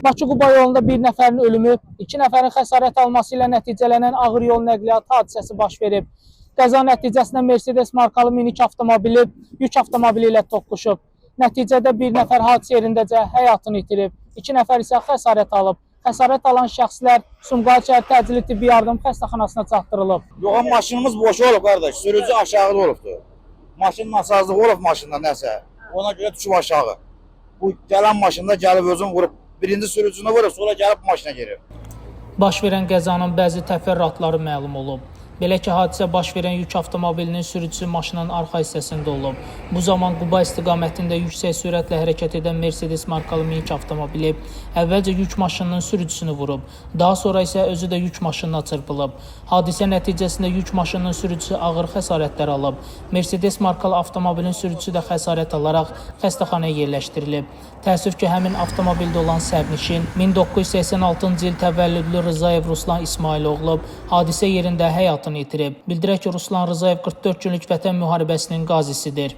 Bakı-Quba yolunda bir nəfərin ölümü, 2 nəfərin xəsarət alması ilə nəticələnən ağır yol nəqliyyatı hadisəsi baş verib. Qəza nəticəsində Mercedes markalı minik avtomobili yük avtomobili ilə toqquşub. Nəticədə bir nəfər hadisə yerindəcə həyatını itirib, 2 nəfər isə xəsarət alıb. Xəsarət alan şəxslər Sumqayıt şəhər təcili tibbi yardım xəstəxanasına çatdırılıb. Yox, maşınımız boş olub qardaş. Sürücü aşağıda olubdu. Maşın nasazlığı olub maşında nəsə. Ona görə düşüb aşağı. Bu gələn maşında gəlib özün vurub. Birinci sürücünü vurub, sonra gəlib maşına girib. Baş verən qəzanın bəzi təfərrüatları məlum olub. Belə ki, hadisə baş verən yük avtomobilinin sürücüsü maşının arxa hissəsində olub. Bu zaman Quba istiqamətində yüksək sürətlə hərəkət edən Mercedes markalı minik avtomobili əvvəlcə yük maşınının sürücüsünü vurub. Daha sonra isə özü də yük maşınına çırpılıb. Hadisə nəticəsində yük maşınının sürücüsü ağır xəsarətlər alıb. Mercedes markalı avtomobilin sürücüsü də xəsarət alaraq xəstəxanaya yerləşdirilib. Təəssüf ki, həmin avtomobildə olan sərnişin 1986-cı il təvəllüdlü Rzayev Ruslan İsmailoğlu hadisə yerində həyatını itirib. Bildirək ki, Ruslan Rzayev 44 günlük Vətən müharibəsinin qazisidir.